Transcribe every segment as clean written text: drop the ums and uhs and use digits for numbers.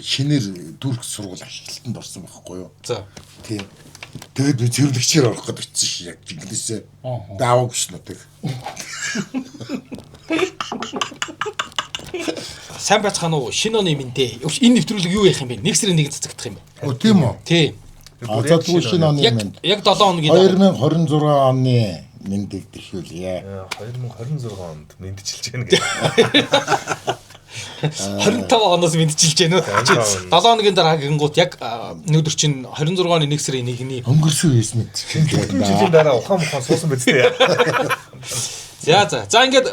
Шинээр түрк сургууль ашиглалтанд орсон байхгүй юу? За. Тийм. Тэгээд би цэвэрлэгчээр орох гээд очсон ши яг жинхнээсээ. Дааваг ш надыг. Сайн байцгаана уу? Шинэ оны мэндэ. Энэ нэвтрүүлэг юу яах юм бэ? 1 сарын 1-нд цацагдах юм байна. Оо тийм үү? Тий. А за тэгвэл шинэ оны Яг мэнд. яг 7 хоногийн дараа. 2026 оны мэндийг дэхүүлье. 2026 онд мэдчилж гэнэ гэх. 25 оноос мэдчилж байна уу? Чи 25 7 хоногийн дараа гингууд яг өнөөдөр чинь 26 оны 1 сарын 1-ний. Өнгөрсөн үеэс мэдчихлээ. Жилийн дараа ухаан мухаан суусан биз дээ. За за. За ингээд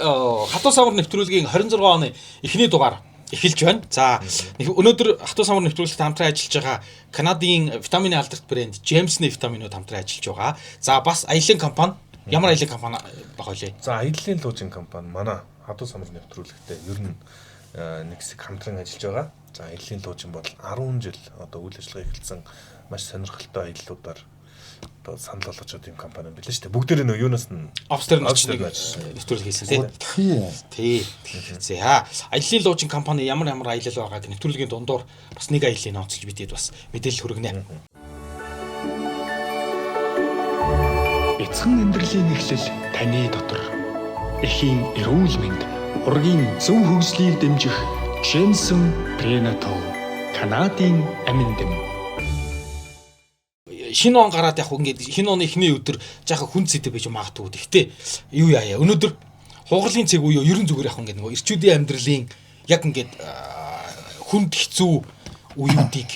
Хатуу самар нэвтрүүлгийн 26 оны эхний дугаар эхэлж байна. За өнөөдөр Хатуу самар нэвтрүүлэгт хамтран ажиллаж байгаа Канадын витамины алдарт брэнд Jameson витаминууд хамтран ажиллаж байгаа. За бас аялын компани, ямар аялын компани байгаа вэ? За, аяллаа луужин компани манай Хадуу самар нэвтрүүлэгтээ ер нь нэг хэсэг хамтран ажиллаж байгаа. За, аяллаа луужин бол 10 жил одоо үйл ажиллагаа эхэлсэн маш сонирхолтой аяллуудаар одоо санал болгож байгаа юм компани юм билээ шүү дээ. Бүгдээрээ нөө юунаас нь Офс дээр Офс дээр нэг очиж. нэвтрүүлэг хийсэн тий. Тийм. Тий. За аяллаа луужин компани ямар ямар аялал байгааг нэвтрүүлгийн дундуур бас нэг аяллыг онцолж бидэд бас мэдээлэл хүргэнэ. Эцхэн амьдралын эхлэл таны дотор. Эхийн эрүүл мэнд, ургийн зөв хөгжлийг дэмжих Jensen Prenatal Канадын амин дэм. Шинэ он гараад яг ингээд шинэ оны эхний өдөр жаахан хүн зэдэ байж магадгүй. Гэхдээ юу яая. Өнөөдөр хугарлын цэг үе ерөн зүгээр яг ингээд нөгөө эрчүүдийн амьдралын яг ингээд хүнд хэцүү үеүүдийг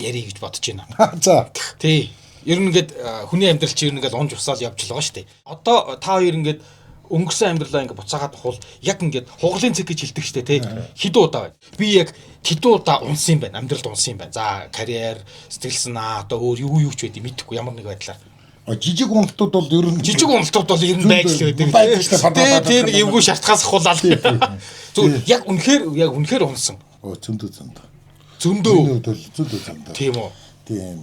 ярих гэж бодож байна. За. Тий. Ер нь ингээд хүний амьдрал чинь ер нь ингээд унж усаал явж л байгаа шүү дээ. Одоо та хоёр ингээд өнгөрсөн амьдралаа ингээд буцаагаад ухвал яг ингээд хугалын цэг гэж хэлдэг шүү дээ, тий. Хэдэн удаа байна. Би яг хэдэн удаа унсан юм байна. Амьдралд унсан юм байна. За, карьер, сэтгэл санаа, одоо өөр юу юу ч байд мэдэхгүй ямар нэг байдлаар. Жижиг уналтууд бол ер нь Жижиг уналтууд бол ер нь байж л байдаг. Байдаг шүү дээ. Тий, тий, нэг эвгүй шалтгаан сахуулаад. Зүгээр яг үнэхээр яг үнэхээр унсан. Оо зөндөө зөндөө. Зөндөө. Миний хувьд бол зөндөө зөндөө. Тийм үү. Тийм.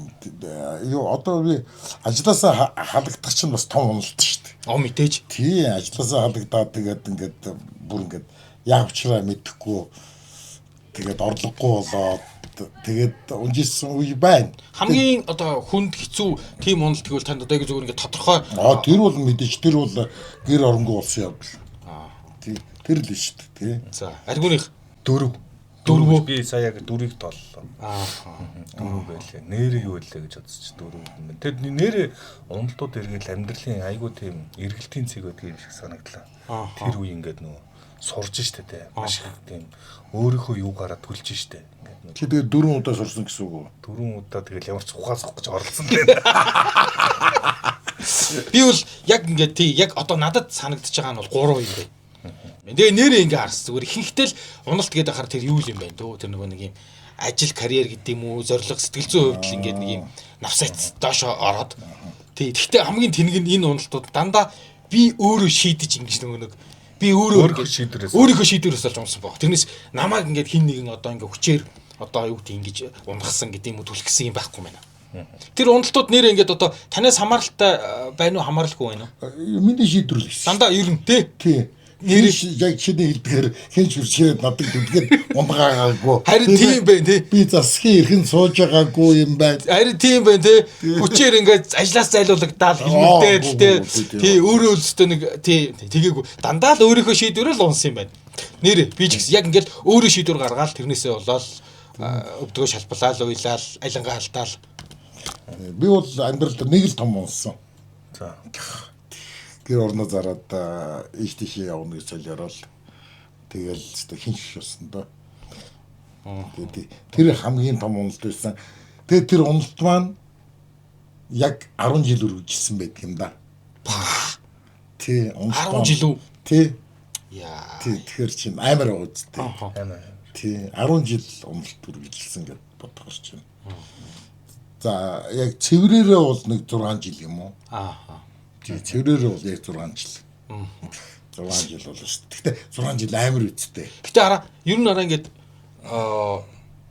Юу одоо би ажилласаа халагдах чинь бас том уналт шүү дээ. Оо мэдээж. Тийм, ажилласаа халагдаад тэгээд ингээд бүр ингээд яг учраа мэдэхгүй тэгээд орлогогүй болоод тэгээд унжижсэн үе байна. Хамгийн одоо хүнд хэцүү тийм уналт гэвэл танд одоо яг зүгээр ингээд тодорхой Аа тэр бол мэдээж тэр бол гэр оронгүй болсон явдал. Тийм, тэр л шүү дээ, тий. За, аргууных дөрөв. Дөрөв үү? Би сая яг дөрвийг толлоо. Аа. Дөрөв байлээ. Нэрээ юу байлээ гэж бодсон чи дөрөв юм байна. Тэр нэрээ уналтууд эргэл амьдралын айгүй тийм эргэлтийн цэг байдаг юм шиг санагдлаа. Тэр үе ингээд нөгөө сурж штэ тэ. Маш их тийм өөрийнхөө юугаараа төлж штэ. Ингээд нөгөө Чи тэгээд дөрвөн удаа сурсан гэсэн үг үү? дөрвөн удаа тэгэл ямар ч ухаан сох гэж оролцсон тийм. Би бол яг ингээд тий яг одоо надад санагдаж байгаа нь бол 3 юм байна. Тэгээ нэрээ ингээ харс зүгээр ихэнхдээ л уналт гэдэг ахаар тэр юу юм бэ дөө тэр нөгөө нэг юм ажил карьер гэдэг юм уу зорилго сэтгэл зүйн хувьд л ингээд нэг юм навсайц доошо ороод тий. Гэхдээ хамгийн тэнэг нь энэ уналтууд дандаа би өөрөө шийдэж ингэж нөгөө нэг би өөрөө Өөрийнхөө шийдвэрээс өөрийнхөө шийдвэрээс олж унсан баг. Тэрнээс намайг ингээд хин нэгэн одоо ингээ хүчээр одоо юу гэдэг ингэж унахсан гэдэг юм уу түлхсэн юм байхгүй байна. Тэр уналтууд нэрээ ингээд одоо танаас хамааралтай байна уу хамааралгүй байна уу? Миний шийдвэр л гэсэн. Дандаа ер нь тий. Тий. Нэрээ- Нэрээ яг чиний хэлдгээр хэн ч хүчээр надад дүлгээд унгаагаагүй. Харин тийм байх тий. Би засгийн эрхэн сууж байгаагүй юм байна. Харин тийм байх тий. Хүчээр ингээд ажлаас зайлуулагдаал хэлмэгдээд тий. Тий өөрөө өлсдөө нэг тий тэгээгүй. Дандаа л өөрийнхөө шийдвэрээр л унсан юм байна. Нэрээ би ч гэсэн яг ингээд өөрөө шийдвэр гаргаал тэрнээсээ болоод өвдгөө шалбалаал уйлаал алингаа алдаал. Би бол амьдралд нэг л том унсан. За. Гэр орноо зараад ийш тийшээ явна гэж солиорол. Тэгэл өстө хин шүшсэн доо. Тэгээд тэр хамгийн том уналт байсан. Тэгээд тэр уналт маань яг 10 жил үргэлжилсэн байдаг юм да. Тий, уналт. 10 жил үү? Тий. Яа. Тий, тэгэхээр чинь амар байгаа үстэй. Амар. Тий, 10 жил уналт үргэлжилсэн гэд бодохоор чинь. За, яг цэврээрээ бол нэг 6 жил юм уу? Аа. Тий, цэврээрээ бол яг 6 жил. 6 жил болно шүү дээ. Гэхдээ 6 жил амар үсттэй. Гэтэ хараа ер нь хараа ингээд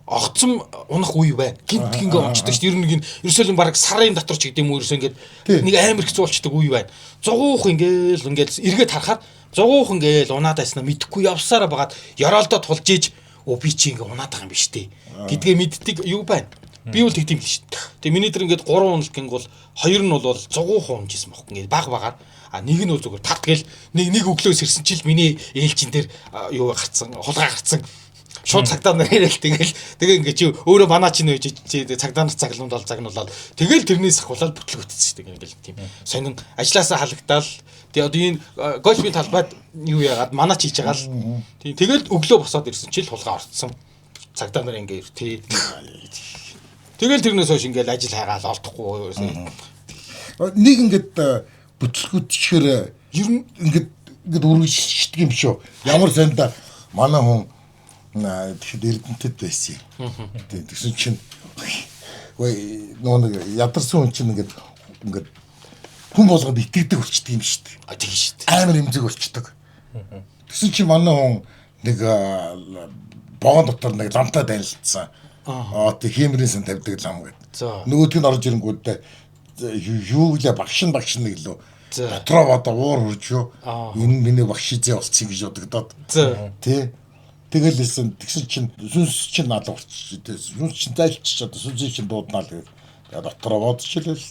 огцом унах үе байна. Гинт ингээ унцдаг шүү дээ. Ер нь нэг ерөөсөө л баг сарын дотор ч гэдэг юм уу ерөөсөө ингээд нэг амар хэцүү болчдөг үе байна. Зугуух ингээл ингээл эргээд харахаар зугуух ингээл унаад байснаа мэдэхгүй явсараа багаад ёроолдоо тулж иж Өө би чи ингээ унаад байгаа юм биш үү гэдгээ мэддэг юу байна. Би бол тэгдэм л шүү дээ. Тэгээ миний тэр ингээд 3 уналт гингул хоёр нь бол 100% унжсэн байхгүй ингээд баг багаар. А нэг нь бол зүгээр тат гэл нэг өглөөс ирсэн чил миний ээлжин дээр юу гарцсан, хулгай гарцсан. Шууд цагдаа нар яриад тэгэл тэгээ ингээд чи өөрөө манаа чи нөөж цагдаа нар цаглуундаал загнуулаад тэгэл тэрнээс ахуулаад бүтлгүүтсэн шүү дээ. Ингээл тийм сонин ажилласаа халагдаал. Тэгээ одоо энэ гольфийн талбайд юу яагаад манаа чи хийж байгаа л тийм тэгэл өглөө босоод ирсэн чил хулгай орцсон. Цагдаа нар ингээд тий. Тэгэл тэрнээс хойш ингээл ажил хайгаал олдохгүй. Нэг ингээд бүтлгүүтчихээр ер нь ингээд үргэлжлдэг юм шүү. Ямар санда манай хүн тэгэхэд Эрдэнэтэд байсан юм. Тэгсэн чинь нөө нэг ядарсан хүн чинь ингээд хүн болгонд итгэдэг болчдөг юм шүү дээ. А тийм шүү дээ. Амар эмзэг болчдөг. Тэгсэн чинь манай хүн нэг вагон дотор нэг ламтай танилцсан. Аа тэг хиймрийн сан тавьдаг лам гэдэг. Нөгөөх нь орж ирэнгүүтээ юу гэлээ багш нь нэг лөө. Дотроо бодоо уур хурж юу. Энэ миний багш изээ болцсон гэж бодогдоод. Тэ. Тэгэл хэлсэн тэгсэн чинь сүнс чинь наалаа болчих. Сүнс чинь зайлчих одоо сүнсийг чинь дууднаа л гэдэг. Дотроо бодчихлээ л.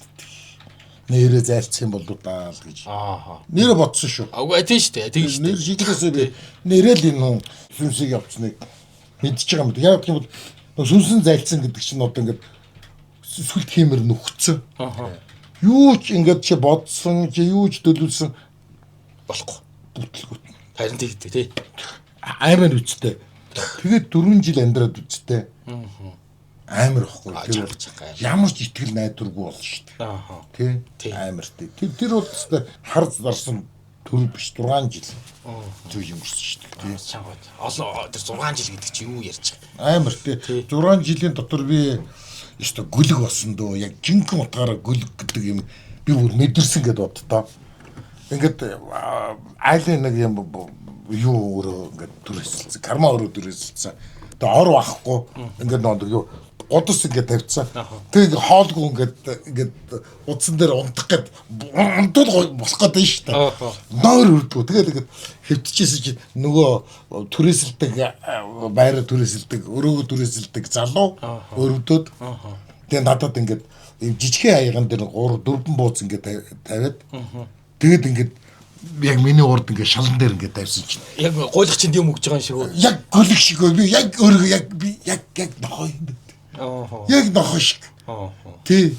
Нэрээ зайлцсан юм болов даа л гэж. Аа. Нэрээ бодсон шүү. Үгүй тийм шүү дээ. Тийм шүү. Нэр шийдэлээсээ би нэрээ л энэ хүн сүнсийг явцсныг мэдчихэж байгаа юм. Яг тийм бол сүнсэн зайлцсан гэдэг чинь одоо ингээд сүлт хиймэр нөхцөн. Аа. Юу ч ингээд чи бодсон, чи юу ч төлөвлөсөн болохгүй. Бүтлгүүт. Харин тэгдэг тий. Амар үстэй. Тэгээд 4 жил амьдраад үстэй. Амар ихгүй. Тэр ямар ч итгэл найдваргүй болно шүү дээ. Аа. Тий. Амар тий. Тэр бол өстэй хар зарсан төр биш 6 жил. Зүйл өнгөрсөн шүү дээ. Тий. Чангууд. Олон тэр 6 жил гэдэг чи юу ярьж байгаа. Амар тий. 6 жилийн дотор би өстэй гөлөг болсон дөө. Яг жинхэнэ утгаараа гөлөг гэдэг юм би бүр мэдэрсэн гэдээ боддоо. Ингээд айлын нэг юм юу өөрөө ингээд түрээсэлсэн. Карма өөрөө түрээсэлсэн. Тэгээ ор авахгүй ингээд нөө юу гудас ингээд тавьчихсан. Тэгээ хоолгүй ингээд утсан дээр унтах гээд унтуул болох гээд байна шүү дээ. Нойр өрдгөө. Тэгээд ингээд хэвтчихсэн чинь нөгөө түрээсэлдэг байраа түрээсэлдэг, өрөөгөө түрээсэлдэг залуу өрөвдөд. Тэгээ надад ингээд ийм жижигхэн аяган дээр 3 4 бууз ингээд тавиад тэгээд ингээд яг миний урд ингээд шалан дээр ингээд тавьсан чинь яг гуйлах чинь юм өгж байгаа юм шиг үү? Яг гөлөг шиг би яг өөрөө яг би яг нохой юм байна. Яг нохой шиг. Тий.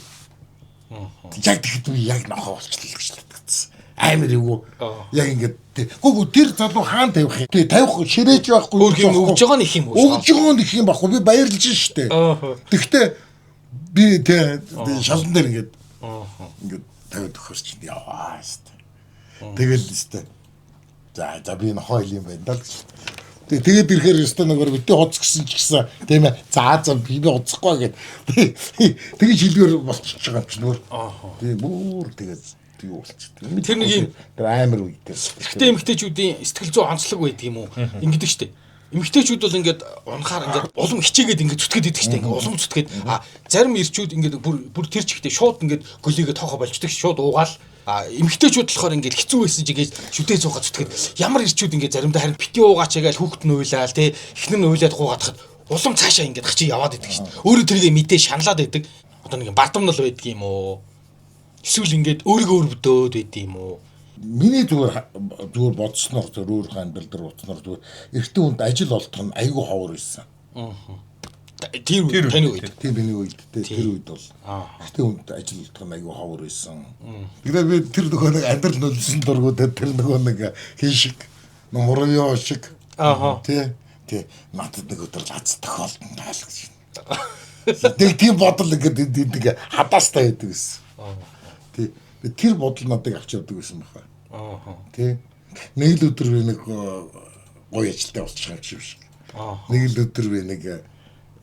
Яг тэгэхэд би яг нохой болчихлоо гэж бодсон. Амар эвгүй. Яг ингээд гүг тэр залуу хаан тавих юм. Тий тавих ширээж байхгүй. Өөр юм өгж байгаа нь их юм уу? Өгж байгаа нь их юм байхгүй. Би баярлж штэ. Тэгэхдээ би тий шалан дээр ингээд ингээд тавиад өгөхөр чинь яваа штэ. Тэгэл штэ. За би нохой юм байна даа л гэж. Тэгээд ирэхээр өстө нөгөө битээ хоц гэсэн ч гэсэн тийм ээ. За би хоцохгүй гэд. Тэгэж хэлгээр болчихж байгаа юм чинь өөр. Тийм бүр тэгээд юу болчихдог. Тэр нэг юм тэр амар үедээ. Гэхдээ эмэгтэйчүүдийн сэтгэл зүйн онцлог байдаг юм уу? Ингэдэг штэ. Эмэгтэйчүүд бол ингээд унахаар ингээд улам хичээгээд ингээд зүтгээд идэг штэ. Ингээд улам зүтгээд а зарим ирчүүд ингээд бүр тэр чигтээ шууд ингээд гөлийгээ тоохо болчдөг шууд уугаал. А эмэгтэйчүүд болохоор ингээд хэцүү байсан чи ингээд шүдээ цуугаа зүтгээд ямар ирчүүд ингээд заримдаа харин бити уугаач гээл хүүхэд нь уйлаал те эхнэр нь уйлаад гуугаадахад улам цаашаа ингээд хачи яваад идэг штэ. Өөрөө тэргээ мэдээ шаналаад идэг. Одоо нэг бардамнал байдаг юм уу? Эсвэл ингээд өөрийгөө өрөвдөөд байд юм уу? Миний зүгээр бодсноор зөв өөрийнхөө амьдрал дээр утснаар зүгээр эртний хүнд ажил олдох нь айгүй ховор байсан. Тэр үед таны үед. Тийм миний үед тэр үед бол эртний хүнд ажил олдох нь айгүй ховор байсан. Тэгээд би тэр нөгөө нэг амьдрал нөлсөн дургуудад тэр нөгөө нэг хин шиг муруу шиг тий тий надад нэг өдөр лац тохиолдсон таал гэж. Тэг тийм бодол ингээд энд хадастай байдаг гэсэн. Тий тэр бодол надыг авч явдаг байсан баха. Тий. Нэг л өдөр би нэг гоё ажилтай болчих юм шиг. Нэг л өдөр би нэг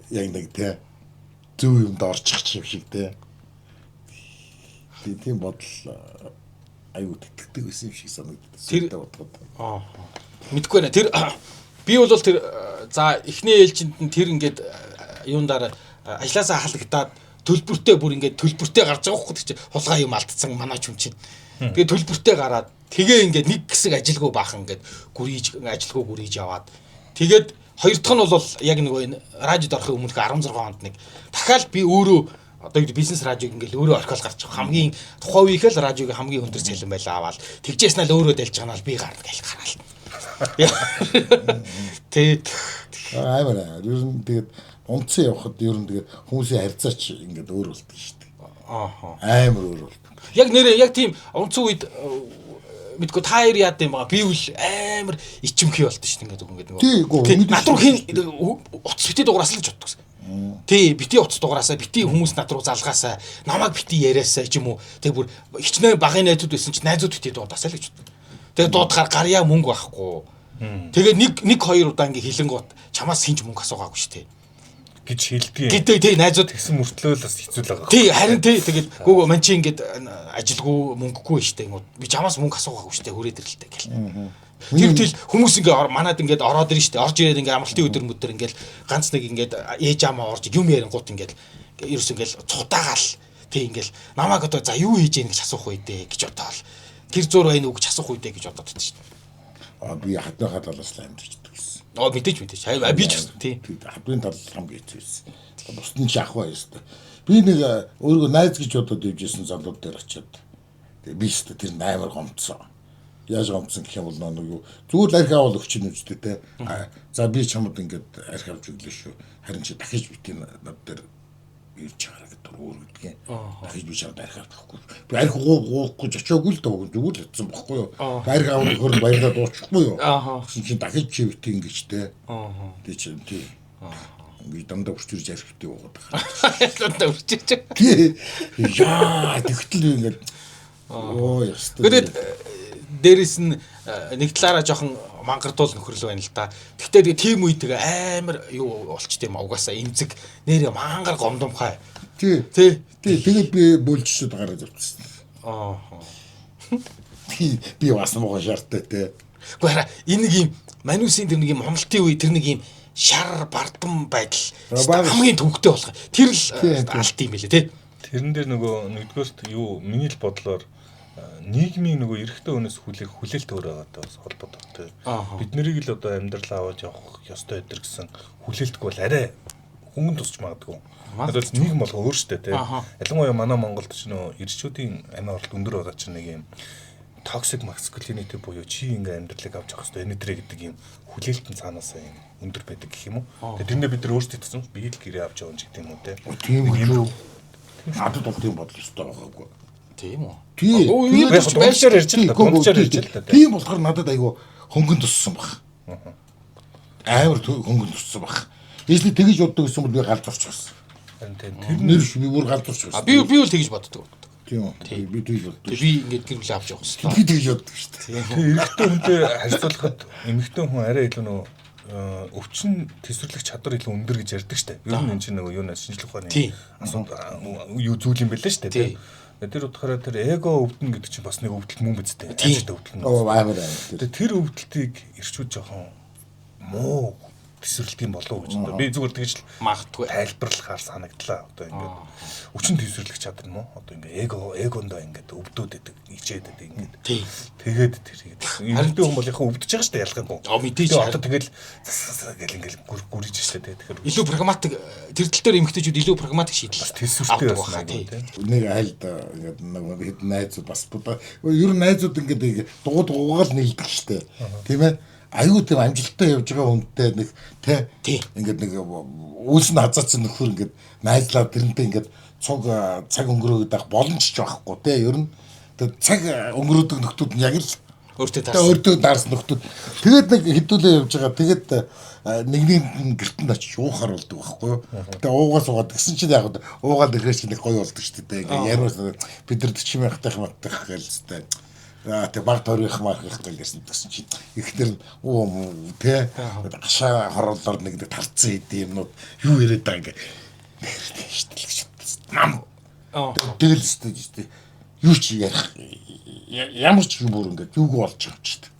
яг нэг тий зөв юмд орчих юм шиг тий. Тийм бодол аюу тэтгэдэг байсан юм шиг санагддаг. Тэр бодоход. Мэдгүй байна. Тэр би бол тэр за эхний ээлжинд нь тэр ингээд юундаар ажлаасаа халагдаад төлбөртэй бүр ингээд төлбөртэй гарч байгаа хөөх чи хулгай юм алдсан манай ч юм чинь. Тэгээ төлбөртэй гараад тэгээ ингээд нэг хэсэг ажилгүй баахан ингээд гүрийж ажилгүй гүрийж яваад тэгээд Хоёр дахь нь бол яг нөгөө энэ радиод орохын өмнөх 16 онд нэг дахиад би өөрөө одоо юу бизнес радиог ингээл өөрөө орхиол гарч хамгийн тухайн үеийнхээ л радиогийн хамгийн өндөр цалин байлаа аваад тэгжээс нь л өөрөө дэлж байгаа нь би гарна гэл гараал. Тэ Амар. Ер нь тэгээд унтсан явхад ер нь тэгээд хүмүүсийн харьцаач ингээд өөр болдог шүү дээ. ааха. Амар өөр болдог. Яг нэрээ яг тийм унтсан үед мэдгүй та хоёр яад юм байгаа. Би үл амар ичимхий болдог шүү дээ ингээд ингээд нөгөө. Тий, гоо, Тий, мэдээж. над руу хин утас бити дугаараас л гэж боддог. Тий, бити утас дугаараасаа, бити хүмүүс над руу залгаасаа, намайг бити яриасаа ч юм уу. Тэг бүр хичнээн багын найзууд байсан чи найзууд бити дуудаасаа л гэж боддог. Тэгээ дуудахаар гарьяа мөнгө байхгүй. Тэгээ нэг нэг хоёр удаа ингээ хилэнгуут чамаас хинч мөнгө асуугаагүй шүү дээ. гэж хэлдэг. Гэдэг тий найзууд Тэгсэн мөртлөө л бас хэцүү л байгаа. Тий харин тий тэгээд гүгөө ман чи ингээд ажилгүй мөнгөгүй штэ юм уу би чамаас мөнгө асуугаагүй штэ хүрээд ирэлтэй гэл. Тэр тэл хүмүүс ингээ манад ингээд ороод ирнэ штэ орж ирээд ингээ амралтын өдөр мөдөр ингээд ганц нэг ингээд ээж амаа орж юм ярингууд ингээд ерөөс ингээд цутаагаал тий ингээд намайг одоо за юу хийж ийн гэж асуух үе дээ гэж бодоол. Тэр зур байна уу гэж асуух үе дээ гэж бодоод байдаг штэ. А би хадныхаа талаас л амьдчихдаг гэсэн. Оо мэдээж мэдээж. Би ч гэсэн тий. Хадны тал хамгийн хэцүү байсан. Бусд нь ч ах бай ёстой. Би нэг өөрийгөө найз гэж бодоод явж исэн залууд дээр очиод тэгээ би ч тэр амар гомдсон. Яаж гомдсон гэх юм бол нэг юу зүгээр л архи авал өгч юм үстэй те. За би чамд ингээд архи авч өглөө шүү. Харин чи дахиж битгий над дээр ирж чагаа гэдэг өөр гэдгийг. Дахиж би чамд архи авч өгөхгүй. Би архи гуухгүй ч очоогүй л даа зүгээр л утсан бохгүй юу. Архи авах хөрөнд баярлаад дуучихгүй юу. Тэгсэн чинь дахиж чи битгий ингэж те. Тэг чи тий. Ингээ дандаа үрчирж архи битгий уугаад байгаа. Дандаа үрчирч. Тий. Яа тэгтэл би ингээд оо ястай. Тэгээд дээрэс нь нэг талаараа жоохон мангардуул нөхөрлөө байна л да. Гэхдээ тэгээ тийм үе тэгээ амар юу болчт юм угаасаа эмзэг нэрээ мангар гомдомхай. Тий. Тий. Тий тэгээд би бөлжчөд гараад явчихсан. Аа. Тий би бас муухай шаартай те. Гэхдээ хараа энэ нэг юм манусын тэр нэг юм хомлтын үе тэр нэг юм шар бардам байдал хамгийн төвөгтэй болох. Тэр л алт юм билээ тий. Тэрэн дээр нөгөө нэгдүгээрт юу миний л бодлоор нийгмийн нөгөө эрэгтэй хүнээс хүлээх хүлээлт өөр байгаатай бас холбоотой. Бид нарыг л одоо амьдрал аваад явах ёстой өдр гэсэн хүлээлтгүй бол арай хөнгөн тусч магадгүй. Надад нийгэм болго өөр штэ тий. Ялангуяа манай Монголд ч нөгөө ирчүүдийн амиа оролт өндөр байгаа чинь нэг юм toxic masculinity буюу чи ингээ амьдралыг авч явах ёстой энэ төрэ гэдэг юм хүлээлт нь цаанаасаа юм өндөр байдаг гэх юм уу. Тэгээ тэрнээ бид нар өөрсдөө хэлсэн би л гэрээ авч явна гэх юм уу тий. Тийм үү. Надад бол тийм бодол ёстой байгаагүй. Тийм үү. Тий. Дунджаар ярьж л да. Дунджаар ярьж л да. Тийм болохоор надад айгүй хөнгөн туссан баг. Амар хөнгөн туссан баг. Эсвэл тэгж боддог гэсэн бол би галзуурч байсан. Тэр нэр ш би бүр галзуурч байсан. Би бол тэгж боддог. Тийм үү. Би тэгж боддог. Би ингээд гэр бүлээ авч явах хэрэгтэй. Би тэгж боддог шүү дээ. Эрэгтэй хүнтэй харьцуулахад эмэгтэй хүн арай илүү нөө өвчин тэсвэрлэх чадвар илүү өндөр гэж ярьдаг штэ. Ер нь энэ чинь нөгөө юу нэ шинжлэх ухааны асуудал юу зүйл юм бэлээ штэ тий. Тэр утгаараа тэр эго өвдөн гэдэг чинь бас нэг өвдөлт мөн биз дээ. Ажилтай өвдөлт. Амар амар. Тэр өвдөлтийг эрчүүд жоохон муу тэсвэрлэх юм болов уу гэж бодоо. Би зүгээр тэгж л магадгүй тайлбарлахаар санагдлаа. Одоо ингээд өвчин тэсвэрлэх чадвар юм уу? Одоо ингээд эгондоо ингээд өвдөөд идэг, ичээд идэг ингээд. Тэгээд тэр тэгээд. Эрэгтэй хүн бол яхаа өвдөж байгаа шүү дээ ялгаагүй. Аа мэдээж. Одоо тэгэл засасаа гэл ингээд гүрэж шүү дээ. Тэгэхээр илүү прагматик тэр тал дээр эмэгтэйчүүд илүү прагматик шийдэл тэсвэртэй байсан тий. Нэг айлд ингээд нэг хэд найзууд бас ер нь найзууд ингээд дугуй дугуйгаал нийлдэг шүү дээ. Тийм ээ. Аюу тийм амжилттай явж байгаа хүнтэй нэг тэ ингээд нэг үйлс нь хазаацсан нөхөр ингээд найзлаа тэрнтэй ингээд цуг цаг өнгөрөөд авах боломж ч байхгүй тэ ер нь тэг цаг өнгөрөөдөг нөхдүүд нь яг л өөртөө таарсан өөртөө таарсан нөхдүүд тэгээд нэг хэдүүлээ явж байгаа тэгээд нэгний гэртэнд очиж уухаар болдог байхгүй юу тэгээ уугаа суугаад тэгсэн чинь яг уугаад ирэхээр чинь нэг гоё болдог шүү дээ ингээд яриас бид нар 40 мянгатайх маттах гээл зү тэг баг тойрох марх гэл ярьсан гэсэн чинь ихнэр нь уу тэ гашаа хороолоор нэг тарцсан хэд юмнууд юу яриад байгаа ингээ штэл гэж нам тэгэл штэ юу ч ярих ямар ч юм бүр ингээ юугүй болж байгаа ч штэ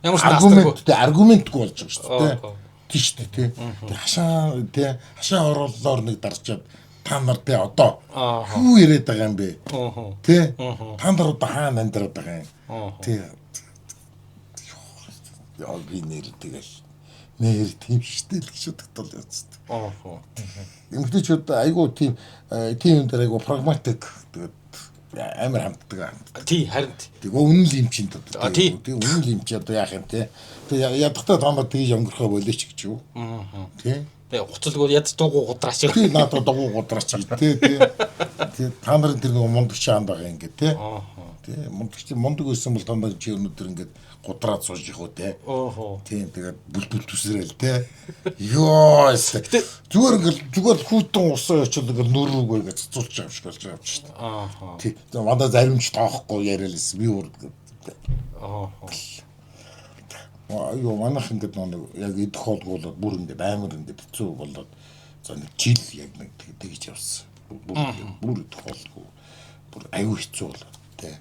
ямар ч аргумент аргументгүй болж байгаа штэ тий штэ тий хашаа тий хашаа хорооллоор нэг дарчаад та нар тэ одоо юу яриад байгаа юм бэ? Тэ? Та нар одоо хаана амьдраад байгаа юм? Тэ. Яа би нэр тэгэл Нэр тийм штэ л гэж бодогдол явцдаг. Аа. Эмэгтэйчүүд айгүй тийм тийм юм дээр айгүй прагматик тэгээд амар хамтдаг. Тий, харин. Тэгээ үнэн л юм чинь одоо. Тий, үнэн л юм чи одоо яах юм те. Тэгээ ядахтаа та нар тэгж өнгөрөхөө болооч гэж юу. Аа. Тий. Тэгээ гуцалгүй ядаж дуугу гудраач. Тий, надад дуугу гудраач гэж тий, тий. Тий, та нарын тэр нөгөө мундагч аан байгаа ингэ тий. Аа. Тий, мундагч мундаг байсан бол та нар чи өнөөдөр ингээд гудраад сууж их үү те. Оохо. Тийм тэгээд бүл бүл төсрөөл те. Йоо. Зүгээр ингээд зүгээр хүүтэн усаа очил ингээд нүр рүүгээ ингээд цэцүүлж байгаа юм шиг болж байгаа юм шүү дээ. Ааха. Тий. Манай заримч тоохгүй яриа л байсан. Би өөр. Ааха. Аюу манайх ингээд нэг яг идэх хоолгүй болоод бүр ингээд амар ингээд хэцүү болоод за нэг жил яг нэг тэгж явсан. Бүр идэх хоолгүй. Бүр аюу хэцүү болоод те.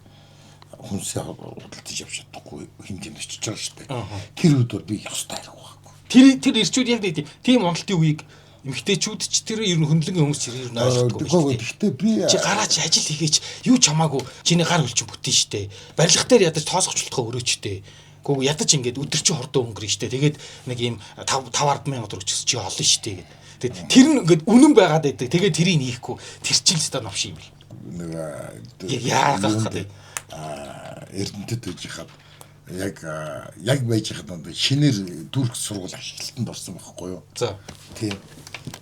Хүнсээ худалдаж авч чадахгүй хэмжээнд очиж байгаа шүү дээ. Тэр үед бол би ёстой харих байхгүй. Тэр ирчүүд яг нэг тийм уналтын үеийг эмэгтэйчүүд ч тэр ер нь хөндлөнгийн хүмүүс ч ер нь ойлгохгүй. Гэхдээ би чи гараач ажил хийгээч юу ч хамаагүй чиний гар хөл чинь бүтэн штэ. Барилга дээр ядаж тоосгочлохоо өрөөчтэй. Гүү ядаж ингээд өдөр чи хордоо өнгөрнө штэ. Тэгээд нэг ийм 5 5 10 сая төгрөг чи олно штэ гэд. Тэгээд тэр нь ингээд үнэн байгаад байдаг. Тэгээд тэрийг хийхгүй тэр чинь л өстой новш юм бэл. Нэг яагаад гэдэг Эрдэнэтэд байж хаад яг байж хаад шинээр түрк сургууль ашиглалтанд орсон байхгүй юу? За. Тийм.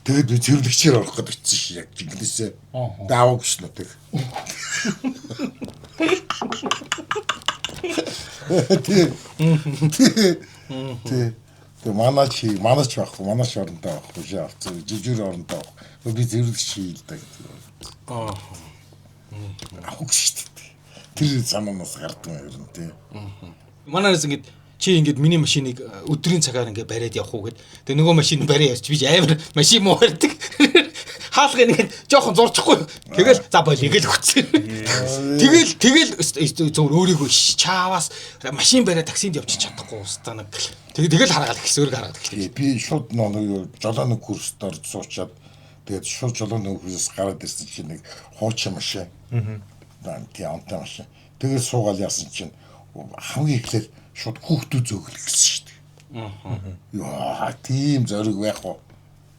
Тэгээд би цэвэрлэгчээр орох гээд очсон ши яг жинхнээсээ. Даваагүй шнэ тэг. Тийм. Тийм. Тэг манаач байхгүй, манаач оронтой байхгүй, ши авцсан. Жижигэр оронтой байхгүй. Би цэвэрлэгч хий л да гэдэг. Аа. Авах шүү дээ. Тэр санаанаас гардаг юм ер нь тий. Манайс ингээд чи ингээд миний машиныг өдрийн цагаар ингээд бариад явах уу гэд. Тэгээ нөгөө машин бариад явчих би амар машин муу барьдаг. Хаалга ингээд жоохон зурчихгүй. Тэгэл за болиё гэл өгцөн. Тэгэл зөв өөрийгөө чааваас машин бариад таксинд явчих чадахгүй устаа нэг. Тэгэл харгаад эхэлсэн, өөрийгөө харгаад эхэлсэн. Би шууд нэг жолооны курст орж суучаад тэгээд шууд жолооны курсээс гараад ирсэн чинь нэг хуучин машин. Тийм онтой машин. Тэгээд суугаал яасан чинь хамгийн эхлээд шууд хүүхдүүд зөөгөл гэсэн шүү дээ. Яа, тийм зориг байх уу?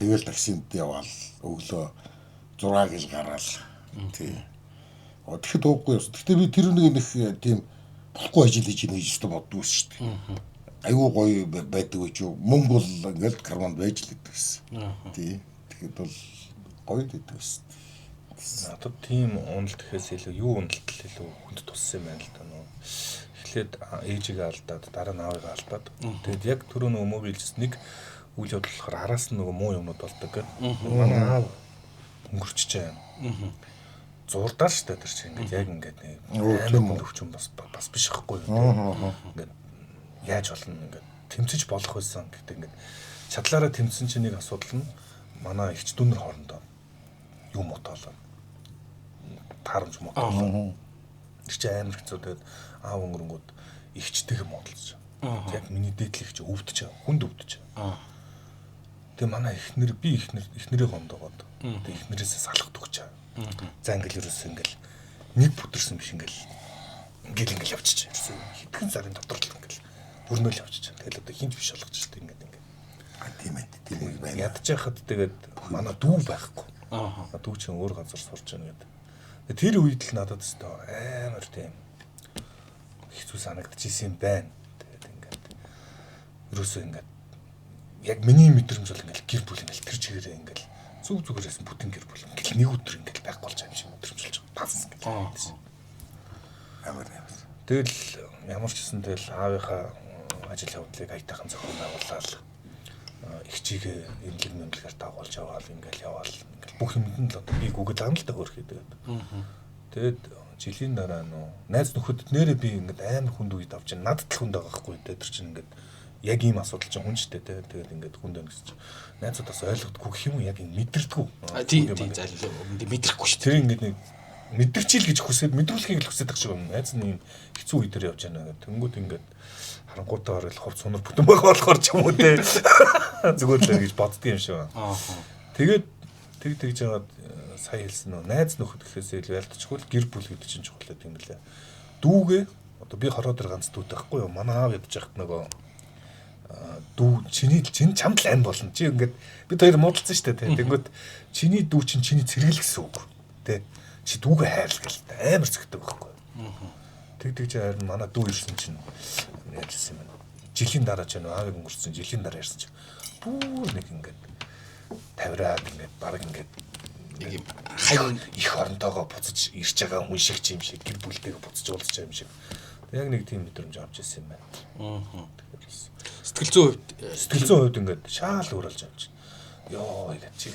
Тэгэл таксинд яваал өглөө 6 гэж гараал. Тийм. Тэгэхэд уугүй явсан. Гэхдээ би тэр нэг нэг тийм болохгүй ажил хийж ийн гэж өстө боддгоо шүү дээ. Айгүй гоё байдаг гэж юу? Мөнгө бол ингээл карманд байж л гэдэг гэсэн. Тийм. Тэгэхэд бол гоё л гэдэг гэсэн. Надад тийм уналт гэхээс илүү юу уналт илүү хүнд туссан юм байна л да нөө. Эхлээд ээжигээ алдаад дараа нь аавыгаа алдаад. Тэгээд яг түрүү нөгөө мөг хэлжсэн нэг үйл явдал болохоор араас нь нөгөө муу юмнууд болдог гэдэг. Манай аав өнгөрчжээ. Зурдаа штэ тэр чинь ингээд яг ингээд нэг амар өвчин бас биш ихгүй юу. Ингээд яаж болно ингээд тэмцэж болох байсан гэдэг ингээд чадлаараа тэмцсэн чинь нэг асуудал нь манай эгч дүүнер хоорондоо юм мотоолоо. Таарамж мотоолоо. Тэр чинь амар хэцүү. Тэгээд аав өнгөрөнгүүд эгчтэйг модолж. Яг миний дээдлэх чи өвдөж, хүнд өвдөж. Тэгээ манай эхнэр би эхнэрээ гондоогоод тэгээ эхнэрээсээ салах төгч. За ингээл ерөөсөө ингээл нэг бүтэрсэн биш ингээл явчих. Ерөөсөө хэдхэн сарын дотор л ингээл өрнөөл явчих. Тэгэл одоо хинч биш болгочих шүү дээ ингээд ингээд. А тийм ээ. Тийм үү байна. Ядж яхад тэгээд манай дүү байхгүй. Аа. Дүү чинь өөр газар сурч байна гэдэг. Тэр үед л надад өстөө амар тийм хэцүү санагдчихсэн юм байна. Тэгээд ингээд ерөөсөө ингээд яг миний мэдрэмж бол ингээд гэр бүл ингээд тэр чигээрээ ингээд зүг зүгээрээс бүтэн гэр бүл ингээд нэг өдөр ингээд байхгүй болж байгаа юм шиг мэдрэмж болж байгаа. Тас ингээд. Амар амар. Тэгэл ямар ч гэсэн тэгэл аавынхаа ажил явдлыг аятайхан зохион байгуулаад эгчийгээ эмнэлэг мэмлэгээр дагуулж яваал ингээл яваал ингээл бүх юмд нь л одоо би гүгэл ам л да хөөрхий тэгээд. Тэгээд жилийн дараа нөө найз нөхөд нэрээ би ингээд амар хүнд үед авч надад л хүнд байгаа хгүй дээ тэр чинь ингээд яг ийм асуудал чинь хүн ч дээ тэгээд ингээд хүнд байна гэсэн чинь найзууд бас ойлгодгүй гэх юм уу яг ингэ мэдэрдэггүй. Тийм тийм зайлшгүй мэдрэхгүй шүү. Тэр ингээд нэг мэдэрчил гэж хүсээд мэдрүүлэхийг л хүсээд байгаа шиг юм. Найз нь ийм хэцүү үе дээр явж байна гэдэг. Тэнгүүд ингээд харангуйтаа орол хувц сунар бүтэн байгаа болохоор ч юм уу те. Зүгээр л гэж боддөг юм шиг байна. Тэгээд тэгж жагаад сая хэлсэн нөө найз нөхөд гэхээсээ илүү ялтчгүй л гэр бүл гэдэг чинь чухал гэдэг юм лээ. Дүүгээ одоо би хороо дээр ганц дүүтэй байхгүй юу? Манай аав ядж яхад нөгөө Дүү чиний чин чамд л ам болно. Чи ингээд бид хоёр муудалцсан шүү дээ. Тэнгүүт чиний дүү чинь чиний цэргэл гэсэн үг. Тэ. Чи дүүгээ хайрлах гэл амар зөгтөг байхгүй. Тэг чи харин манай дүү ирсэн чинь яаж ирсэн юм бэ? Жилийн дараа ч нөө ааг өнгөрсөн жилийн дараа ирсэн чинь бүр нэг ингээд тавираад ингээд баг ингээд Нэг юм хань их оронтойгоо буцаж ирж байгаа хүн шиг ч юм шиг гэр бүлтэйгээ буцаж уулзч байгаа юм шиг. Яг нэг тийм мэдрэмж авч ирсэн юм байна. Сэтгэл зүйн хувьд Сэтгэл зүйн хувьд ингээд шаал өөрөлж авч. Йоо ингээд чи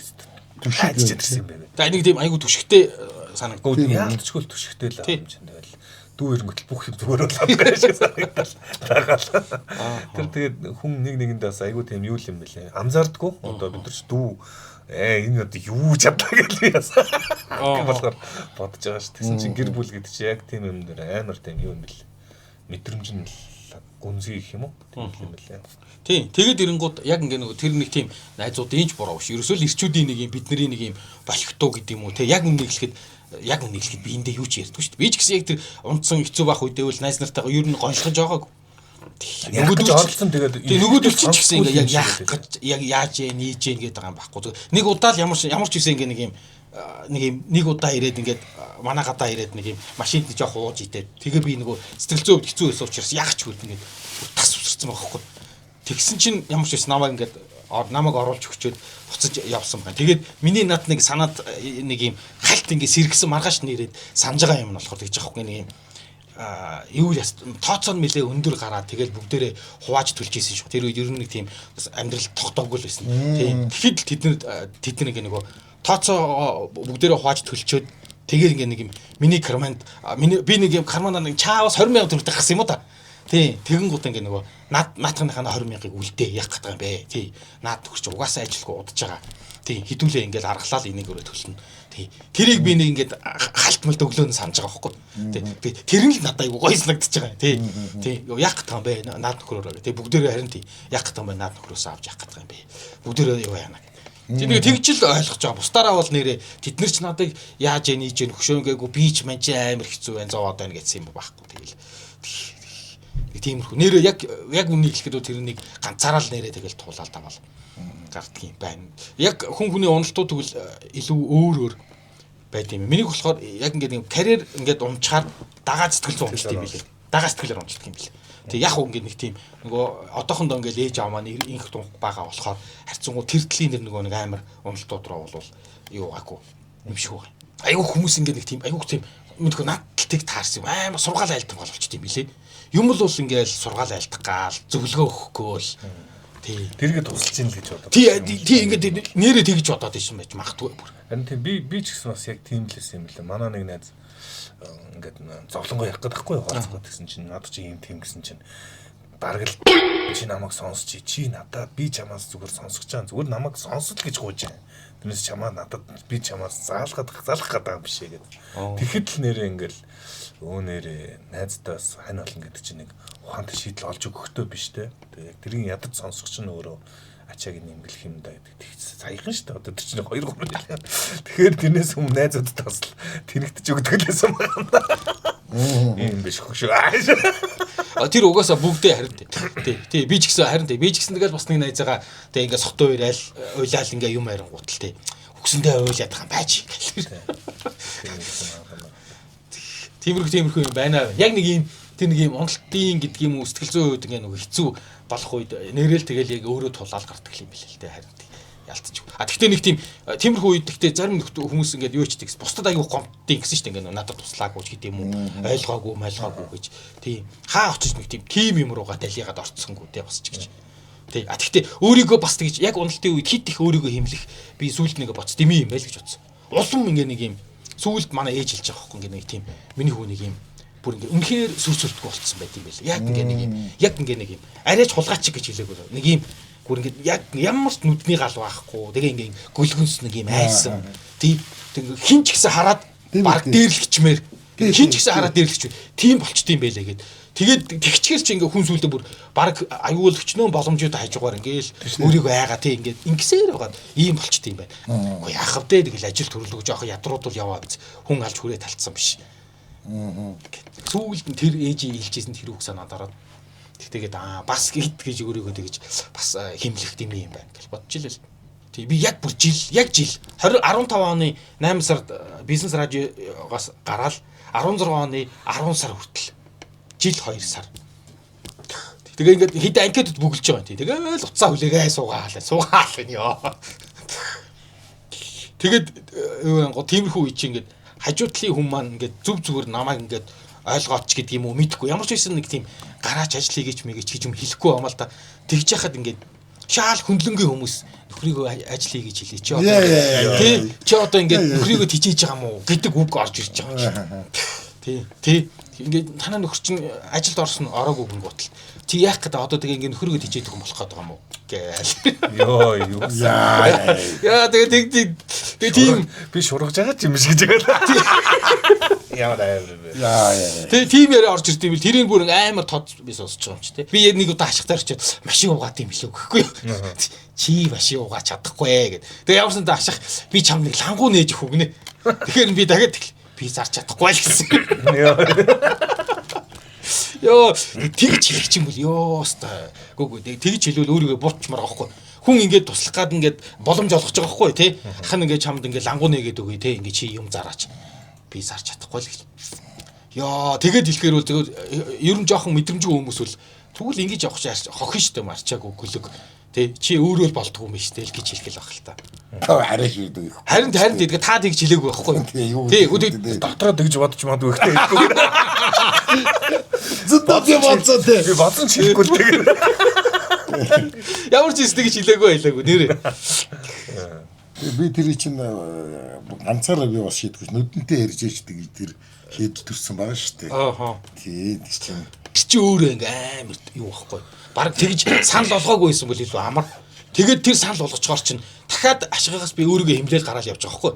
Түшиг түшиж ирсэн юм байна. За нэг тийм айгу түшигтэй санагдав. Гэхдээ яалтчгүй л түшигтэй л юм чинь тэгэл дүү ирэнгүүт л бүх юм зүгээр болоод байгаа шиг санагдал. Дагаал. Тэр тэгээд хүн нэг нэгэндээ бас айгүй тийм юу юм бэлээ. Анзаардгүй. Одоо бид нар ч дүү энэ одоо юу чадлаа гэж би яасан. Болохоор бодож байгаа ш. Тэгсэн чинь гэр бүл гэдэг чинь яг тийм юм дээр амар тийм юу юм бэл. Мэдрэмж нь гүнзгий гэх юм уу? Тийм юм бэлээ. Тийм. Тэгээд ирэнгууд яг ингээ нөгөө тэр нэг тийм найзуудын ч буруу биш. Ерөөсөө л ирчүүдийн нэг юм бидний нэг юм болохтуу гэдэг юм уу те. Яг үннийг хэлэхэд би эндээ юу ч ярьдгүй шүү дээ. Би ч гэсэн яг тэр унтсан хэцүү байх үедээ үл найз нартайгаа ер нь гоншгож байгаагүй. Нөгөөдөл оролцсон тэгээд нөгөөдөл чинь ч гэсэн ингээ яг яах гэж яг яаж ээ нээж ээ гэдэг байгаа юм байхгүй. Нэг удаа л ямар ч үсэн ингээ нэг юм нэг удаа ирээд ингээд манай гадаа ирээд нэг юм машинд жоох ууж идээд тэгээ би нөгөө сэтгэл зүйн хувьд хэцүү байсан учраас яах ч үгүй ингээд тас үсэрсэн байгаа байхгүй. Тэгсэн чинь ямар ч байсан намайг ингээд намайг оруулж өгчөөд буцаж явсан байна. Тэгээд миний над нэг санаад нэг юм халт ингээд сэргсэн маргааш нэрээд санаж байгаа юм нь болохоор тэгж байгаа байхгүй нэг юм юу яс тооцоо нь нэлээ өндөр гараад тэгэл бүгдээрээ хувааж төлж ийсэн шүү. Тэр үед ер нь нэг тийм амьдрал тогтоогүй л байсан. Тийм. Тэгэхэд л тэд нар ингээ нөгөө тооцоо бүгдээрээ хувааж төлчөөд тэгэл ингээ нэг юм миний карманд би нэг юм карманаар нэг чаавас 20 сая төгрөгтэй гарсан юм уу та. Тийм. Тэгэн гут ингээ нөгөө наадхныхаа 20 мянгаыг үлдээ яах гэдэг юм бэ. Тийм. Наад төгсч угаасаа ажилгүй удаж байгаа. Тийм. Хідүүлээ ингээл аргалаа л энийг өрөө төлнө. Тийм. Тэрийг би нэг ингээд халт малт өглөө нь санаж байгаа байхгүй. Тийм. Тэр нь л надад айгу гоё санагдчихж байгаа. Тийм. Тийм. Яах гэдэг юм бэ? Наад нөхрөөрөө. Тийм. Бүгдээрээ харин тийм. Яах гэдэг юм бэ? Наад нөхрөөсөө авч яах гэдэг юм бэ? Бүгдээрээ юу яана. Тийм тэгж л ойлгож байгаа. Бусдаараа бол нэрээ тэд нар ч надыг яаж ээ нийж ээ хөшөөнгөөгүй би ч мань чи амар хэцүү байна зовоод байна гэсэн юм байхгүй. Тэгэл тиймэрхүү. Нэрээ яг үнийг хэлэхэд тэр нэг ганцаараа л нэрээ тэгэл туулаад давал гардаг юм байна. Яг хүн хүний уналтууд тэгвэл илүү өөр өөр байд юм. Миний болохоор яг ингээд нэг карьер ингээд унчаар дагаа сэтгэл зүйн унчт юм билээ. Дагаа сэтгэлээр унчдаг юм билээ. Тэг яг уу ингээд нэг тийм нөгөө одоохондоо ингээд ээж аав маань инх дунх байгаа болохоор харьцангуй тэр төрлийн нэр нөгөө нэг амар уналтууд руу бол юу гаагүй юм шиг байна. Айгүй хүмүүс ингээд нэг тийм айгүй тийм мэдгүй надад тэг таарсан юм. Амар сургаал айлтдаг болчихд юм билээ. Юм л бол ингээд сургаал айлтах гаал зөвлөгөө өгөхгүй л тий. Тэргээ тусалж ийн л гэж бодоод. Тий ингээд нэрээ тэгж бодоод ирсэн байж магадгүй бүр. Харин тийм би ч гэсэн бас яг тийм л байсан юм лээ. Манай нэг найз ингээд зовлонгоо ярих гэдэг байхгүй хуваалцах гэсэн чинь надад чи ийм тийм гэсэн чинь бараг л чи намайг сонсч чи надад би чамаас зүгээр сонсох чам зүгээр намайг сонсол гэж гуйж байна. Тэрнээс чамаа надад би чамаас заалгах гэдэг юм биш ээ гэдэг. Тэгэхэд л нэрээ ингээд нэрээ найздаас хань болно гэдэг чинь нэг ухаантай шийдэл олж өгөхдөө биш те. Тэгээ яг тэрийг ядаж сонсох чинь өөрөө ачааг нэмгэлэх юм да гэдэг. Саяхан шүү дээ. Одоо тэр чинь 2 3 жил. Тэгэхээр тэрнээс өмнө найзуудтай бас л тэнэгтэж өгдөг л байсан байна. Ийм биш хөшөө. Тэр угаасаа бүгдээ харин тий. Тий би ч гэсэн харин тий. Би ч гэсэн тэгэл бас нэг найзаагаа тий ингээ сохтуу ирээл уйлаал ингээ юм ярингуутал тий. Үгсэндээ уйлаад байгаа юм байж. Тиймэрхүү юм байна. Яг нэг юм тэр нэг юм уналтын гэдэг юм уу сэтгэл зүйн үед ингээ нэг хэцүү болох үед нэрэл тэгэл яг өөрөө тулаал гардаг юм билээ л дээ харин ялцчих. А тэгтээ нэг тийм тиймэрхүү үед тэгтээ зарим хүмүүс ингээд юу ч тэгс бусдад аягүй гомдсон гэсэн шүү дээ ингээд надад туслаагүй ч гэдэг юм уу ойлгоогүй майлгаагүй гэж тийм хаа очиж нэг тийм юм руугаа далигаад орцсонгүй те бас ч гэж. Тий. А тэгтээ өөрийгөө бас тэгж яг уналтын үед хит их өөрийгөө хэмлэх би сүүлд нэг боц дэмий юм байл гэж бодсон. Улам ингээ нэг юм сүүлд манай ээж хэлж байгаа байхгүй ингээ нэг тийм миний хүү нэг юм бүр ингээ үнэхээр сүр сүртгүй болцсон байт юм байл. Яг ингээ нэг юм яг ингээ нэг юм арайч хулгайч гэж хэлээгүй нэг юм бүр ингээ яг ямар ч нүдний гал байхгүй. Тэгээ ингээ гөлгөнс нэг юм айсан. Тийм хин ч гэсэн хараад баг дээрлэгчмээр хин ч гэсэн хараад дээрлэгч тийм болчт юм байлээ гэд. Тэгээд тэгчгээр чи ингээ хүн сүлдө бүр баг аюул өчнөө боломжтой хажуугаар ингээл өөрийгөө айгаа тий ингээд ингэсээр байгаад ийм болчт юм байна. Үгүй яах вэ тэгэл ажил төрлөг жоох ядруудвал яваа биз. Хүн алж хүрээ талтсан биш. Сүүлд нь тэр ээжийн хэлжсэн тэр үг санаад ороод Тэгээд бас хэд гэж өөрийгөө тэгэж бас химлэх юм юм байна гэж бодож илээ. Тий би яг бүр жил яг жил 20 15 оны 8 сард бизнес радиогоос гараал 16 оны 10 сар хүртэл жил 2 сар. Тэгээ ингээд хэд анкетод бүгэлж байгаа юм тий. Тэгээл уцаа хүлээгээ суугаал суугаал гэнэ ёо. Тэгээд юу юм го тиймэрхүү үе чи ингээд хажуу талын хүн маань ингээд зүв зүгээр намайг ингээд ойлгооч гэдэг юм уу мэдэхгүй. Ямар ч байсан нэг тийм гараач ажил хийгээч мэгээч гэж юм хэлэхгүй юм л та. Тэгж яхад ингээд шаал хөндлөнгийн хүмүүс нөхрийгөө ажил хийгээч хэлээ. Чи одоо тий чи одоо ингээд нөхрийгөө тижээж байгаа юм уу гэдэг үг орж ирж байгаа юм чи. Тий тий ингээд танаа нөхөр чинь ажилд орсон ороогүй гүн гутал. Чи яах гэдэг одоо тэгээ ингээд нөхрийгөө тижээдэг юм болох гээд байгаа юм уу гээл. Йоо юу. Яа тэгээ тэг тэгээ тийм би шургаж байгаа ч юм шиг гэж байгаа. Ямар амар бэ. Яа яа. Тэгээ тийм яриа орж ирд юм бил. Тэрийг бүр амар тод би сонсож байгаа юм чи тий. Би яг нэг удаа ашигтаар очиод машин угаад юм билүү гэхгүй юу. Чи машин угаад чадахгүй гэд. Тэгээ ямарсан да ашиг би чам нэг лангуу нээж өгөх үгнэ. Тэгэхээр би дахиад би зарч чадахгүй л гэсэн. Йоо тэгж хэлэх чинь бол ёо өстой. Гүг тэгж хэлвэл өөрийгөө буурчмаар байгаа байхгүй. Хүн ингээд туслах гад ингээд боломж олгож байгаа байхгүй тий. Ах нь ингээд чамд ингээд лангуу нээгээд өгье тий. Ингээд чи юм зараач. Би зарч чадахгүй л гэл. Йоо тэгээд хэлэхээр бол зөв ер нь жоохон мэдрэмжгүй хүмүүс бол тэгвэл ингэж явах чи хохин штэ марчаагүй гүлэг тий. Чи өөрөө л болдгоо юм биш тий л гэж хэлэх л баг л та. Арай шийдэг. Харин харин тэгээд та тэгж хэлээгүй байхгүй юу? Тий тэгээд дотроо тэгж бодож магадгүй ихтэй хэлэхгүй. Зөндөө юм бодсон тий. Би бодсон ч хэлэхгүй л тэгээд. Ямар ч юм тэгж хэлээгүй байлаагүй нэрээ. Би тэр чинь ганцаараа би бас шийдэх гэж нүдэнтэй ярьж ээж тэгж тэр шийдэл төрсөн байгаа шүү дээ. Аа. Тий тэр чинь Тэр чи өөрөө ингээ амар юу байхгүй. Бараг тэгж санал олгоогүй байсан бол илүү амар. Тэгээд тэр санал болгочоор чинь дахиад ашигаас би өөрийгөө хэмлээл гараал явж байгаа байхгүй.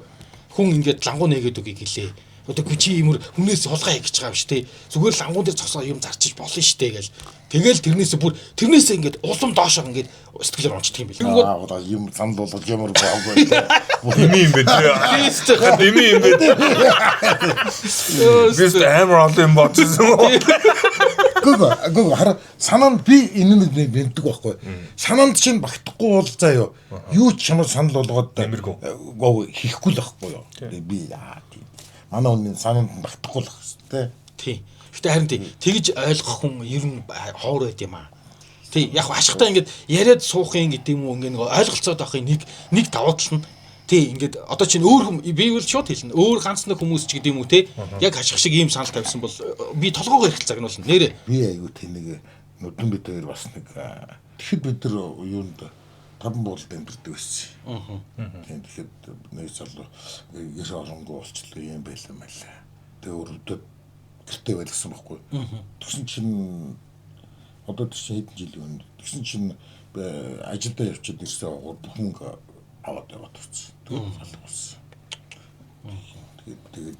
Хүн ингээд лангуу нээгээд үгүй гэлээ. Одоо гү чи иймэр хүнээс хулгай хийж байгаа юм шүү дээ. Зүгээр лангуун дээр зогсоо юм зарчиж болно шүү дээ гэл. Тэгэл тэрнээсээ бүр тэрнээсээ ингээд улам доошоо ингээд сэтгэлээр унцдаг юм билээ. Аа юм санал болгож ямар бооггүй. Дими юм бэ тий. Дими юм бэ. Би амар олон юм бодсон. Гүг гүг хар санаанд би энэ нэг нэмдэг байхгүй. Санаанд чинь багтахгүй бол заа юу. Юу ч чамаар санал болгоод Нэмэргүй. Хийхгүй л байхгүй юу. Би яа тий. Манай хүний санаанд багтахгүй л хэвчтэй. Тий. Гэтэ харин тий тэгж ойлгох хүн ер нь ховор байд юм аа. Тий яг ашигтай ингээд яриад суухын гэдэг юм уу ингээд нэг ойлголцоод авахын нэг нэг давуу тал нь тий ингээд одоо чинь өөр хүм би бол шууд хэлнэ. Өөр ганц нэг хүмүүс ч гэдэг юм уу тий яг хаших шиг ийм санал тавьсан бол би толгоогоо эрхэл загнуулна. Нэрээ. Би аюу тэнэг нүдэн бид хоёр бас нэг тэгэхэд бид нар юунд таван буулд амьдэрдэг байсан. Аа. Тийм тэгэхэд нэг залуу гэр оронгоо болчлоо юм байлаа мэлээ. Тэгээ өрөвдөд гэртээ байлгсан байхгүй. Тэгсэн чинь одоо тэр чинь хэдэн жилийн өмнө тэгсэн чинь ажилдаа явчихад ирсэн бүх мөнгө аваад яваад ирсэн. Тэгээд алга болсон. Тэгээд тэгээд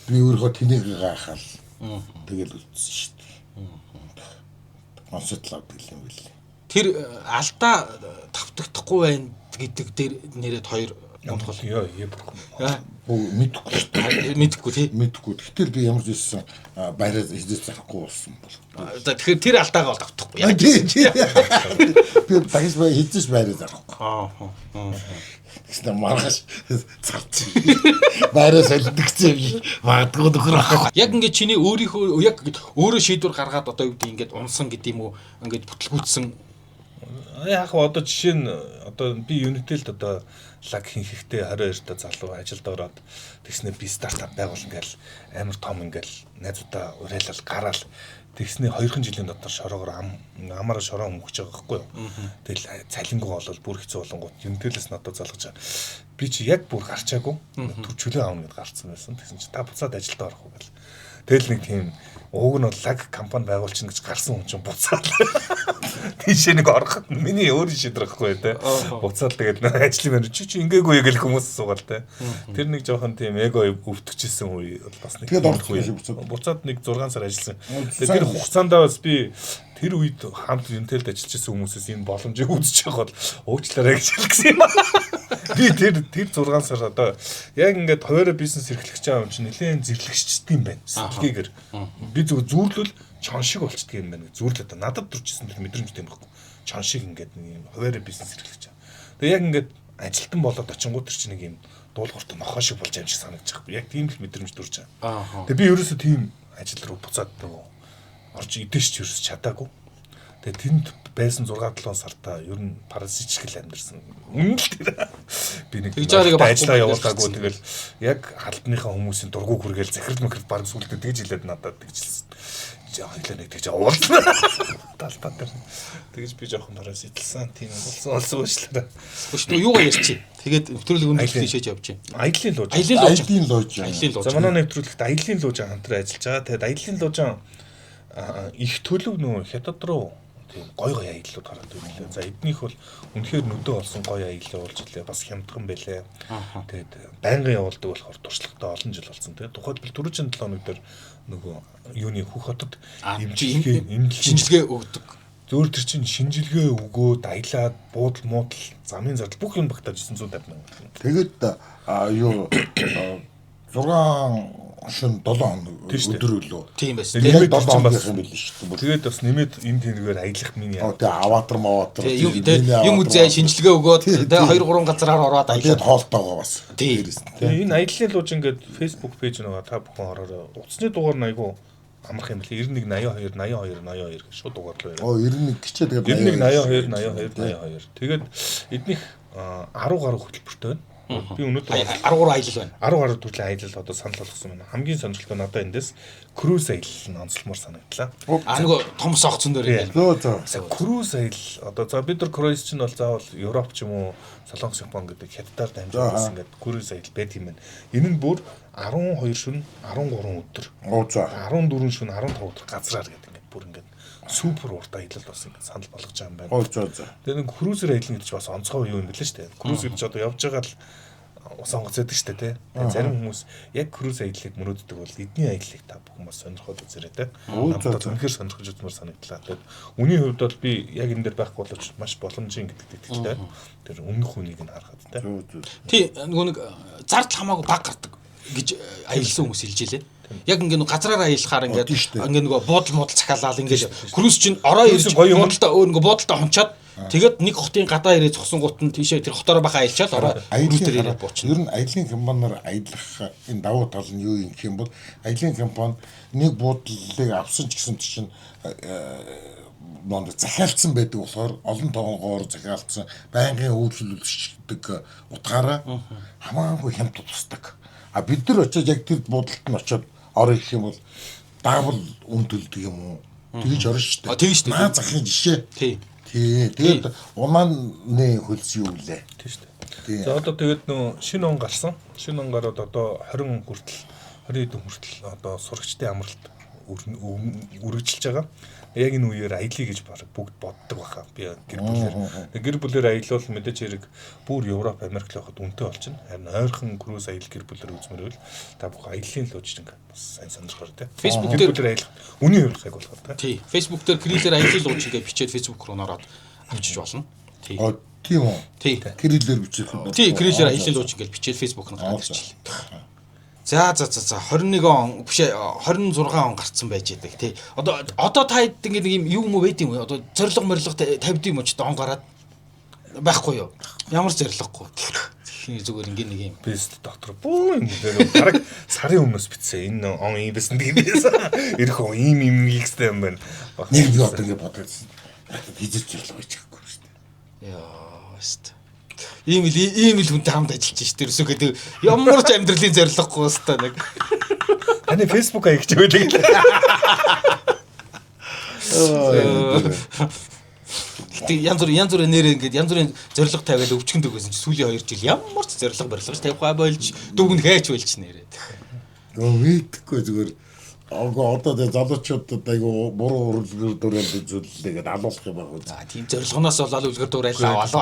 би өөрөө тэнийг гайхал. Тэгэл үлдсэн шүү дээ. Онцлог гэх юм бэл. Тэр алдаа тавтагдахгүй байна гэдэг дээр нэрэд хоёр унтгал. Йоо бурхан. Мэдхгүй шүү дээ. Мэдхгүй тий. Мэдхгүй. Гэтэл би ямар ч байсан байраа хизээ зарахгүй болсон бол. За тэгэхээр тэр алдаагаа бол тавтахгүй. Яг тий. Би дахиж бай хизээш байраа зарахгүй. Аа. Тэгсэн маргааш зарц. Байраа солигдсон юм. Магадгүй нөхөр ах. Яг ингээд чиний өөрийнхөө яг өөрөө шийдвэр гаргаад одоо юу гэдэг ингээд унсан гэдэг юм уу ингээд бүтлгүүцсэн. Яг одоо жишээ нь одоо би Unitel-д одоо лаг хинхэхтэй 22 та залуу ажилд ороод тэгснэ би стартап байгуулна ингээл амар том ингээл найзуудаа уриалал гараал тэгснэ 2 жилийн дотор шороогоор амаараа шороо өмгөж байгаа байхгүй юу. Тэгэл цалингуу болол бүр хэцүү болонгууд Unitel-с надад залгаж байгаа. Би чи яг бүр гарчаагүй төр чөлөө аавна гэд гарцсан байсан. Тэгсэн чи та буцаад ажилд орох уу гэл. Тэгэл нэг тийм ууг нь бол лаг компани байгуулчихна гэж гарсан хүн чинь буцаад тийшээ нэг орох миний өөрийн шийдвэр байхгүй те. Буцаад тэгээд ажлын байр чи чи ингээгүй гэл хүмүүс суугаал те. Тэр нэг жоохон тийм эго өвтгөжсэн үе бол бас нэг тэгээд орох буцаад нэг 6 сар ажилласан. Тэгээд тэр хугацаанд бас би тэр үед хамт Intel-д ажиллаж байсан хүмүүсээс энэ боломжийг үзэж байгаа бол уучлаарай гэж хэлсэн юм аа. Би тэр 6 сар одоо яг ингээд хуваараа бизнес эрхлэх гэж байгаа юм чинь нэлээд зэрлэгчтэй юм байна. Сэтгэлгээгээр би зөв зүүрлвэл чон шиг болчдөг юм байна гэж зүгээр л одоо надад төрчихсэн тэр мэдрэмж тийм байхгүй. Чон шиг ингээд нэг юм хуваарь бизнес эрхлэж байгаа. Тэгээ яг ингээд ажилтан болоод очингууд тэр чинь нэг юм дуулууртай нохоо шиг болж юм шиг санагдаж байгаа. Яг тийм л мэдрэмж төрж байгаа. Тэгээ би ерөөсөө тийм ажил руу буцаад нөгөө орж идэш ч ерөөс чадаагүй. Тэгээ тэнд байсан 6 7 сартаа ер нь паразит шиг л амьдэрсэн. Үнэн л тэр. Би нэг ажиллаа явуулаагүй тэгэл яг албаныхаа хүмүүсийн дургу хүргээл захирал мэхрэл баг сүултээ тэгж хэлээд надад тэгжилсэн. Хоёлаа нэг тэгж овоолсон. Талбай дээр. Тэгж би жоохон паразитлсан. Тийм болсон болсон уучлаарай. Өчтөө юугаа ярьчих. Тэгээд нэвтрүүлэг өндөрлөж шээж явж байна. Аялын лууж. Аялын лууж. Аялын лууж. За манай нэвтрүүлэгт аялын луужан хамтран ажиллаж байгаа. Тэгээд аялын луужан их төлөв нөө хятад руу тийм гой гой аяллууд гараад ирлээ. За эднийх бол үнэхээр нүдэ олсон гой аялал явуулж илээ. Бас хямдхан байлээ. Тэгээд байнгын явуулдаг болохоор туршлагатай олон жил болсон. Тэгээд тухайлбал түрүүчийн 7 хоног дээр нөгөө юуны Хөх хотод шинжилгээ өгдөг. Зөөр тэр чинь шинжилгээ өгөөд аялаад буудал муудал замын зардал бүх юм багтааж 950 мянга. Тэгээд юу 6 шин 7 хоног өдөр өлөө. Тийм байсан. Тэгээд 7 хоног юм билээ шүү дээ. Тэгээд бас нэмээд энэ тэнэгээр аялах миний яа. Тэгээ аватар маватар. Юм үзээ шинжилгээ өгөөд тэгээ 2 3 газараар ороод аялаад тэгээд хоолтойгоо бас. Тийм. Энэ аяллаа лууж ингээд Facebook пэйж нөгөө та бүхэн ороорой. Утасны дугаар нь айгүй амарх юм билээ. 91 82 82 82 гэж шууд дугаар руу яриа. Оо 91 гिचээ тэгээд 91 82 82 82. Тэгээд эднийх 10 гаруй хөтөлбөртэй байна. Би өнөөдөр 13 аялал байна. 10 гаруй төрлийн аялал одоо санал болгосон байна. Хамгийн сонирхолтой надад эндээс круиз аялал нь онцлмоор санагдлаа. А нөгөө том согцон дээр юм. Зөө зөө. Круиз аялал одоо за бид нар круиз чинь бол заавал Европ ч юм уу Солонгос, Япон гэдэг хятадаар дамжуулсан ингээд круиз аялал байт юм байна. Энэ нь бүр 12 шөнө 13 өдөр. Оо за. 14 шөнө 15 өдөр газраар гэдэг ингээд бүр ингээд супер урт аялал бас ингээд санал болгож байгаа юм байна. Оо зөө зөө. Тэгээ нэг круизер аялал гэж бас онцгой юу юм бэлээ шүү дээ. Круиз гэж одоо явж байгаа л ус онгоц байдаг шүү дээ тий. Тэгээ зарим хүмүүс яг круиз аяллыг мөрөөддөг бол эдний аяллыг та бүхэн бас сонирхоод үзээрэй тий. Надад үнэхээр сонирхож үзмээр санагдлаа. Тэгээд үнийн хувьд бол би яг энэ дээр байхгүй боловч маш боломжийн гэдэгт итгэлтэй. Тэр өмнөх үнийг нь харахад тий. Тий нөгөө нэг зардал хамаагүй баг гардаг гэж аялсан хүмүүс хэлж илээ. Яг ингээ нэг газраар аялахаар ингээд ингээ нөгөө буудал муудал захиалаад ингээд круиз чинь ороо ирж буудалтай өөр ингээ буудалтай хончоод тэгээд нэг хотын гадаа ирээ зогсон гут нь тийшээ тэр хотоороо баха аялчаал ороо круиз дээр ирээд буучна. Ер нь аялын компаниар аялах энэ давуу тал нь юу юм гэх юм бол аялын компани нэг буудлыг авсан ч гэсэн чинь монд захиалцсан байдаг болохоор олон тоогоор захиалцсан байнгын үйлчлүүлдэг утгаараа хамаагүй хямд тусдаг. А бид нар очиод яг тэр буудалд нь очиод орё гэх юм бол даавал үн төлдөг юм уу? Тэгж орно шүү дээ. Тийм шүү дээ. Наа захын жишээ. Тий. Тий. Тэгээд унааны хөлс юу вүлээ? Тийм шүү дээ. За одоо тэгээд нөө шинэ он гарсан. Шинэ он гараад одоо 20 хүртэл 20 хэдэн хүртэл одоо сурагчдын амралт үргэлжилж байгаа. Яг энэ үеэр аялъя гэж бүгд боддог баха. Би гэр бүлээр. Гэр бүлээр аялвал мэдээж хэрэг бүр Европ, Америк л явахад үнэтэй болчихно. Харин ойрхон круиз аялал гэр бүлээр үзмээр байвал та бүхэн аяллаа л ууж ингээ бас сайн сонирхоор тий. Facebook дээр бүлээр аялах үнийн хувьд хайг болохоор тий. Facebook дээр кириллээр аялал ууж ингээ бичээд Facebook руу нороод авчиж болно. Тий. Тийм үү? Тий. Кириллээр бичих юм. Тий, кириллээр аялал ууж ингээ бичээд Facebook руу гараад ирчихлээ. За 21 он биш 26 он гарцсан байж байдаг тий. Одоо та хэд ингэ нэг юм юу юм байд юм уу? Одоо зориг морилго тавьд юм уу ч он гараад байхгүй юу? Ямар зориггүй. Зүгээр ингэ нэг юм. Бэст доктор бүү юм дээр бараг сарын өмнөөс битсэн. Энэ он ийм байсан тийм. Ирэх он ийм юм хийхстэй юм байна. Нэг би одоо ингэ бодсон. Хизэж зориг байж чадахгүй шүү дээ. Яа, өст. Ийм л хүнтэй хамт ажиллаж шít. Ерөөсөө гэдэг ямар ч амьдралын зорилгогүй өстой нэг. Таны Facebook хаягч байдаг лээ. Гэтэ янз бүр нэр ингээд янз бүрийн зорилго тавиад өвчгөндөг байсан чи сүүлийн 2 жил ямар ч зорилго барилгаж тавихгүй болж дүүгэн хээч болж нэрээ. Гөө мэдхгүй зүгээр одоо тэ залуучуудад айгу буруу үлгэр дуурайл үзүүллээ гэдээ алуулах юм байна. За тийм зорилгоноос болоод үлгэр дуурайл авах.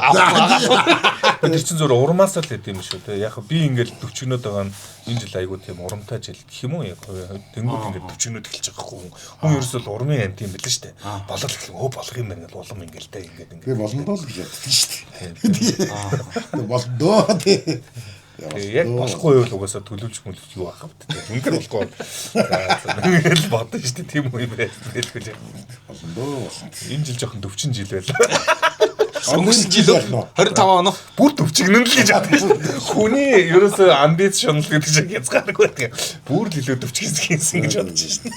Тэр чинь зөв урмаас л хэт юм шүү те. Яг би ингээл төвчгнөд байгаа нь энэ жил айгу тийм урамтай жил гэх юм уу яг тэнгууд ингээд төвчгнөд эхэлж байгаа хүн. Хүн ерөөсөө л урмын амт юм билээ шүү те. Болол эхлэх өө болох юм байна гэл улам ингээл те ингээд ингээд. Би болно доо л гэж боддог шүү дээ. Болно доо те. Яг болохгүй юу угаасаа төлөвлөж мөлөвч юу ах вэ? Үнэхээр болохгүй. За ингээл бодно шүү дээ. Тийм үе байлгүй. Болно дөө болно. Энэ жил жоохон төвчин жил байлаа. Өнгөрсөн жил 25 он уу? Бүр төвчгнэн л гэж бодсон шүү дээ. Хүний ерөөсөө амбиц шунал гэдэг чинь хязгааргүй байдаг. Бүр л илүү төвчгийсэн гэж бодож шин.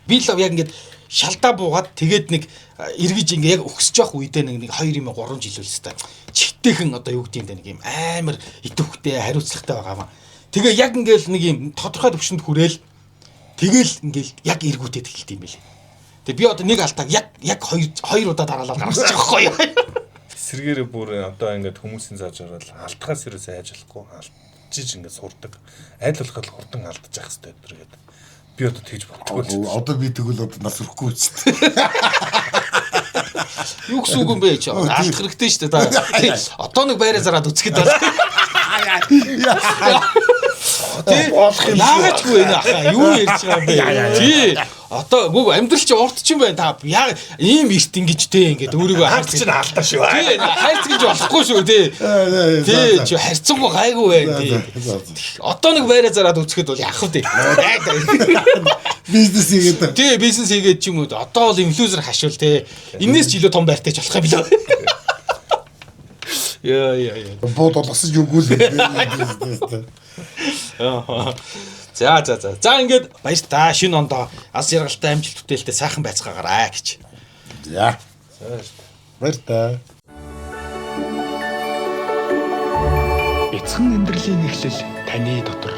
Би л яг ингээд шалдаа буугаад тэгээд нэг эргэж ингээ яг өгсөж явах үедээ нэг 2 юм 3 жил үл хэвээр чигтэйхэн одоо юу гэдэг юм бэ нэг юм амар идэвхтэй хариуцлагатай байгаа юм. Тэгээ яг ингээл нэг юм тодорхой төвшөнд хүрээл тэгэл ингээл яг эргүүтээд эхэлт юм билээ. Тэгээ би одоо нэг алтааг яг 2 удаа дараалал гаргасан байгаа байхгүй юу? Эсвэргээрээ бүр одоо ингээд хүмүүсийн зааж ороод алдахаас ерөөсөө айж болохгүй алдчихж ингээд сурдаг. Аль болох хурдан алдчих хэрэгтэй өдр гэдэг. Би одоо тэгж боддгоо. Одоо би тэгвэл одоо нас өрөхгүй ч. Юу гэсэн үг юм бэ чи? Алдах хэрэгтэй шүү дээ та. Одоо нэг байраа зараад үцгэд бол. Тий. Яагаад ч үгүй энэ ахаа юу ярьж байгаа юм бэ? Тий. Одоо гүг амьдрал чи урт ч юм байна та. Яг ийм эрт ингэж те ингээд өөрийгөө хайрц чинь алдаа шүү. Тий. Хайрц гэж болохгүй шүү тий. Тий. Чи харьцангуй гайгүй байна тий. Одоо нэг байраа зараад үцгэд бол яах вэ? Бизнес хийгээд. Тий, бизнес хийгээд ч юм уу. Одоо бол инфлюенсер хашвал те. Энээс ч илүү том байртай ч болох юм билээ. Яа яа яа. Бууд болгосон юугүй л бизнес. За за за. За ингээд баяр та. Шинэ ондоо аз жаргалтай амжилт бүтээлтэй сайхан байцгаагаарай гэж. За. Баяр та. Эцхэн амьдралын эхлэл таны дотор.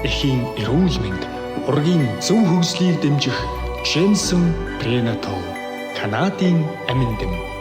Эхийн эрүүл мэнд, ургийн зөв хөгжлийг дэмжих Jensen Prenatal Канадын амин дэм.